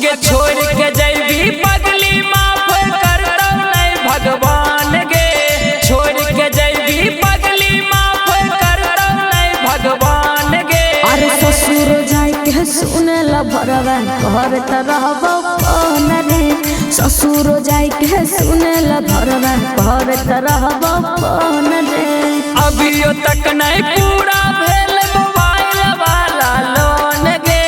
आगे छोड़ के जैबी पगली माफ करतौ नहीं भगवान गे। छोड़ के जैबी पगली माफ करतौ नहीं भगवान गे। अरे ससुर जाय के सुने ला भरवा घर त रहबो फोन रे। ससुर जाय के सुने ला भरवा घर त रहबो फोन रे। अभियो तक नहीं पूरा भेल मोबाइल वाला लोन गे।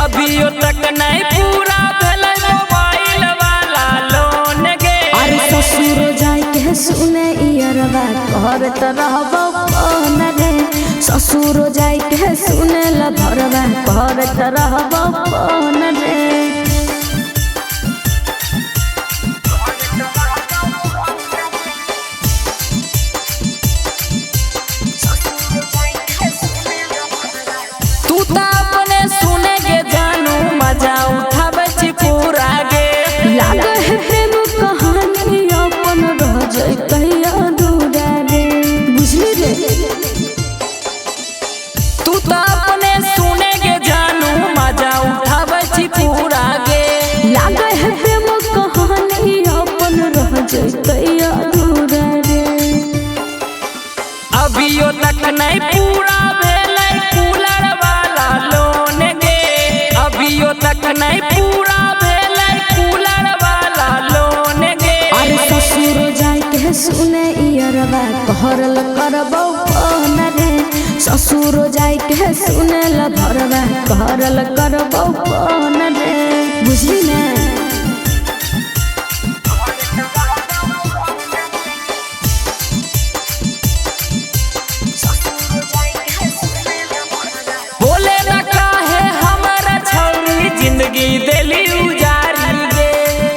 अभियो तक नहीं पूरा भेल मोबाइल वाला लोन गे। अरे ससुर जाय के सुने इयरवा घर त रहबो फोन रे। ससुर जाय के सुने ला भरवा घर त रहबो फोन रे। तू त अपने सुने गे जानू मजा उठाबै छी पूरा गे। लागे है प्रेम कहानी अपन रह जइतै अधूरा रे। बुझली रे तू त अपने सुने गे जानू मजा उठाबै छी पूरा गे। लागे है प्रेम कहानी अपन रह जइतै अधूरा रे। अभियो तक नहीं पूरा भेलै कूलर वाला लोन गे। अभियो तक नहीं पूरा भेलै कूलर वाला लोन गे। अरे ससुर जाय के सुने इयरवा कहरल करबौ फोन रे। ससुर जाय के सुने ला भरवा कहरल करबौ फोन रे। बुझली ने। बोले न काहे हमरा छौरी जिंदगी देली उजारी गे।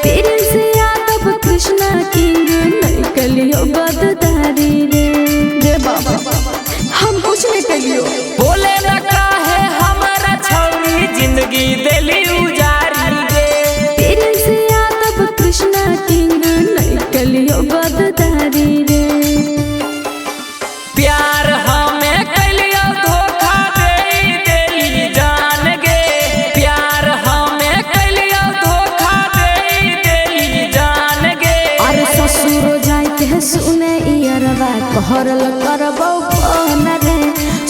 प्रिंस यादव कृष्णा किंग नहीं कलियो गद्दारी रे। रे बाबा हम कुछ नहीं कलियो। बोले न काहे हमरा छौरी जिंदगी देली उजारी गे। प्रिंस यादव कृष्णा किंग नहीं कलियो गद्दारी रे। प्यार हमें कलियो धोखा दे देली जान गे। प्यार हमें कलियो धोखा दे देली जान गे। अरे ससुर जाय के सुने इयरवा कहरल करबौ फोन रे।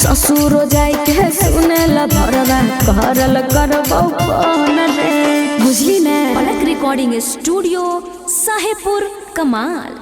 ससुर जाय के सुने ला भरवा कहरल करबौ फोन रे। बुझली ने। पलक रिकॉर्डिंग स्टूडियो साहेबपुर कमाल।